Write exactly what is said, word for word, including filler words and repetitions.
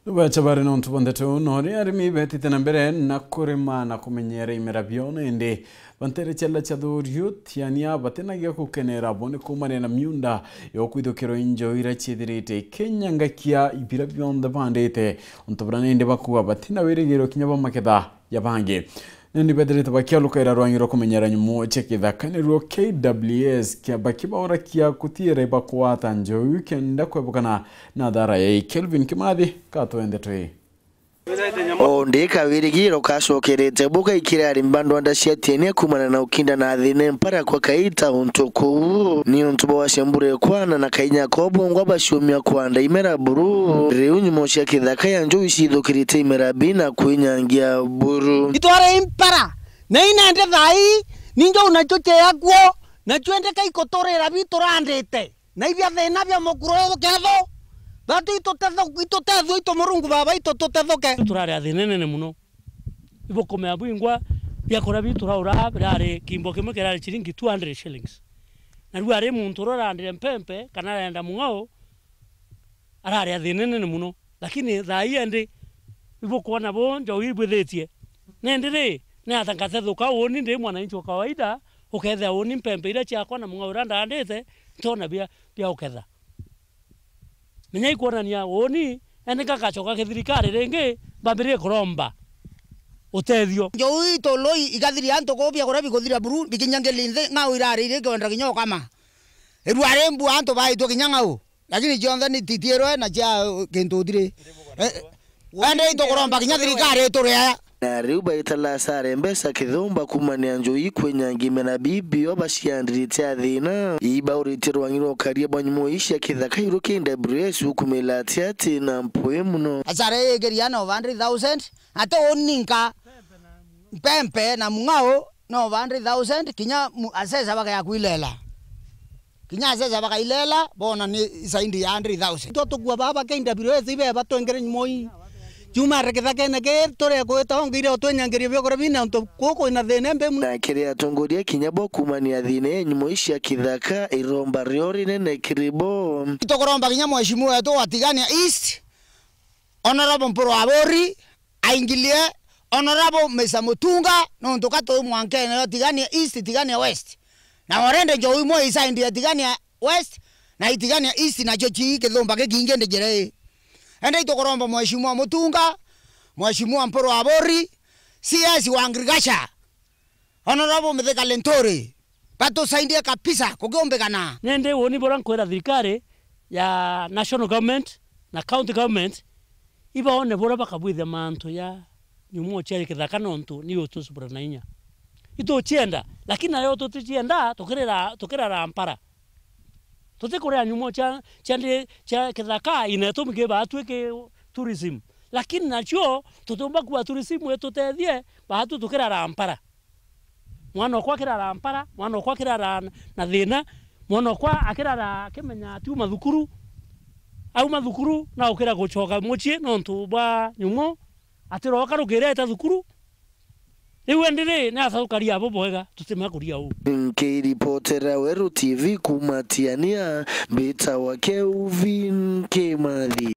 Bacha bari nontu bwa nteto, no ri arimi betite na mbere na kurima na kumenyera imera bio, na indi bantere ciala cia thuriu tiania batina gia gukenera bo ni kuumania na miunda yo kwithukirwa injo ira ciithirite ikinyangakia ibira bionthe bandite, untu bura nindi bakuga batina wirigiro kinya bwa maketha ya bangi. Nindi bethirite bakialukaira rwangi rwa kumenyera nyumu cia kithaka, niruo K W S, kiamba kibaurakia kutiira ibakwata njou kenda kwebukana na thara yai. Kelvin Kimathi, katwende twi. O ndi kawirigiro kacokerete buga ikira arimi ba ndwanda cia tienia kumana na ukinda na thina mpara kwa kaita untu kuu. Ni untu bwa wacembure kwana na kainya ko bongwa baciumia kwanda imera buru. Riu nyumo cia kithaka ya njui cithukirite imera bi na kwinyangia buru. Itware impara, na inende thai, ninjo unacho cheakwo, na chwende kaiko turira bi turandite. Na ibia thina bia mukuru uyu ketho, batu itutetho-, itutethwe itu Murungu Baba itu tutethoke. Turari a thina inene muno. Ibukumea bwingwa biakuria biu turaura birari kimbo kimwe kirari ciringi two hundred shillings. Na riu ari muntu uria urandire mpempe kana arenda mung'ao, arari a thina inene muno. Lakini thaa ii endi ibukwona bu njau ibwithitie. Nendi ri, ni ata ngatethuka uuni ndi mwananchi wa kawaida, ukethia uuni mpempe iria ciakwa na mung'ao uria ndandite, ntiona bia, bia uketha. Menya ikwonania uuni, endi ngagacoka kithirikari ringi, mbambirie kuromba utethio. Njau ii tului igathiria antu kuu biakuria bikuthira buru, bikinyangiri nthi, ng'au irari iri ikwenda kinya ukama. Irua ri mbua antu baitwe kinya ng'au. Lakini cionthe ni titiirwe na cia, uh, kintu utiri. Eh, ende itukuromba kinya thirikari ituria. Na riu baitala sare mbeca kithumba kumania njui kwenyangi mena bibio baciandirite a thina. Ibaurite rwangi rwa ukaria bwa nyumo ii cia kithaka iru K W S ukumila ati ati na mpui muno. Asara ikiria na over hundred thousand, ati uninka mpempe na mung'ao na over hundred thousand, kinya mu-, asesa bagea kwilela. Kinya asesa bakailela, bona ni zaidi ya hundred thousand. Twa tukua baba K W S ibe batwengere nyumo ii. Juma re kithakene ki, turi kwita ongeire utwenyangeria biokora bina untu kuku ina thina mbe mu-. Na kiri atongoria kinya bo kumania thina ya nyumo ii cia kithaka, iromba rio rinene kiri bo. Tukuromba kinya mheshimiwa wetu wa Tigania East, Honorable Mpuru Aburi, aingilie Honorable Mister Mutunga, nontu ka twi mwankene wa Tigania East, Tigania West. Na already njou imwe isaindi ya Tigania West, na i Tigania East nacio cii kithumba gikingi ndi njira ii. Ende itukuromba Mheshimiwa Mutunga, Mheshimiwa Mpuru Aburi, C S wa Agriculture, Honorable Mithika Linturi, batusaidie kabisa kukiumbikana. Nindi uuni buria nkwira thirikari ya national government na county government, ibaone buria bakabwithia mantu ya nyumo cia kithaka, nontu ni utucubura na inya. Itucienda, lakini nayo tuticienda, tukirira, tukirara mpara. Tutikuria nyumo cia, cia ndi-, cia kithaka, inetu mingi baatwi ki tourism. Lakini nacio, tutiumba kuwa tourism itutethie, baatwi tukirara mpara. Mwana okwa akirara mpara, mwana okwa akirara na, na thina, mwana okwa akirara akimenya atiuma thukuru, auma thukuru, na ukira gucoka mucii nontu bwa nyumo, atiroka rukiri aita thukuru. Riu endi ri, ni aca tukaria abo bwega, tutimenya kuria uu. Nkiripotera Weru T V kuuma Tiania, mbitawa Kelvin Kimathi.